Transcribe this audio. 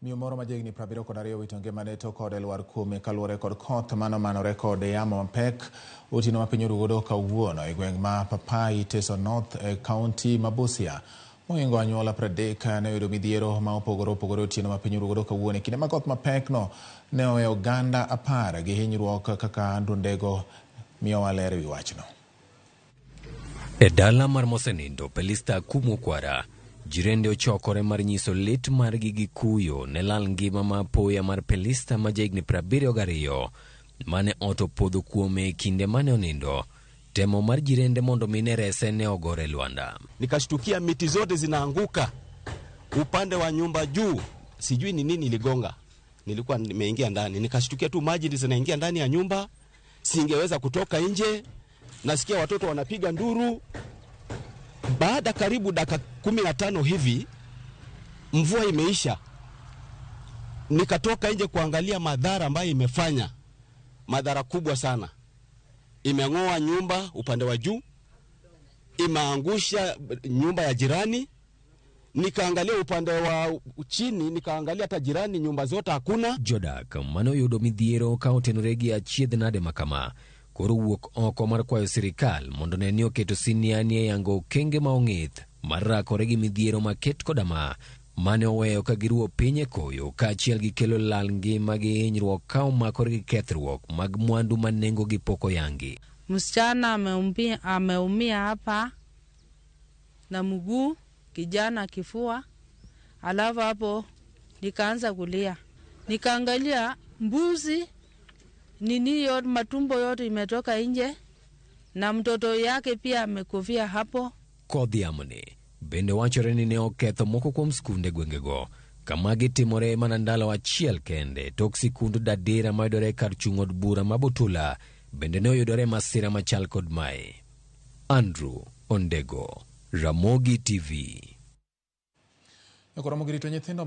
Miyo moro ma jahigni 72 owito ngimane tok ode lwar kuome kaluwore kod koth manomanore kod yamo mapek otieno ma piny orugodo kawuono e gweng' ma Papai, Teso North e kaunti ma Busia. Mohingo anyuola 30 ne oyudo midhiero ma opogore opogore otieno ma piny orugodo kawuono e kinde ma koth mapek no ne oweyo oganda 10 gi hinyruok kaka Andrew Ndego miyowa ler e wi wachno. E dala mar mosenindo Pelista Akumu Okwara, jirende ochokore mar nyiso lit margi gi kuyo ne lal ngima ma apoya mar Pelista ma jahigni 72 mane ot opodho kuome e kinde mane onindo. Temo mar jirende mondo mine rese ne ogore lwanda. Nikashtukia miti zote zinaanguka upande wa nyumba juu, sijui ni nini iligonga. Nilikuwa nimeingia ndani, nikashtukia tu maji zinaingia ndani ya nyumba, singeweza kutoka nje. Nasikia watoto wanapiga nduru. Baada karibu dakika 15 hivi mvua imeisha, nikatoka nje kuangalia madhara ambayo imefanya. Madhara kubwa sana, imeng'oa nyumba upande wa juu, imeangusha nyumba ya jirani. Nikaangalia upande wa chini, nikaangalia hata jirani, nyumba zote hakuna. Jodak mane oyudo midhiero ka otenore gi achiedh nade makama koro wuok oko mar kwayo sirikal mondo ne ni oketo siniani e yango okenge ma ong'ith mar rakore gi midhiero maket koda ma mane oweyo ka giruwo piny e koyo kaachiel gi kelo lal ngima gi hinyruok ka omakore gi kethruok mag mwandu ma nengo gi pok oyangi. Msichana ameumia hapa na mguu, kijana kifua, alafu hapo nikaanza kulia, nikaangalia mbuzi nini yote, matumbo yote imetoka nje na mtoto yake pia amekufia hapo. Kodh yamoni bende wachore ni ne oketho moko kuom skunde gwengego kama gitimore mana ndalo achiel kende tok sikund Dadira mayudore kar chung' od bura ma Butula bende ne oyudore masira machal kod mae. Andrew Ondego, Ramogi TV. Nyakoromo girito nyithindo.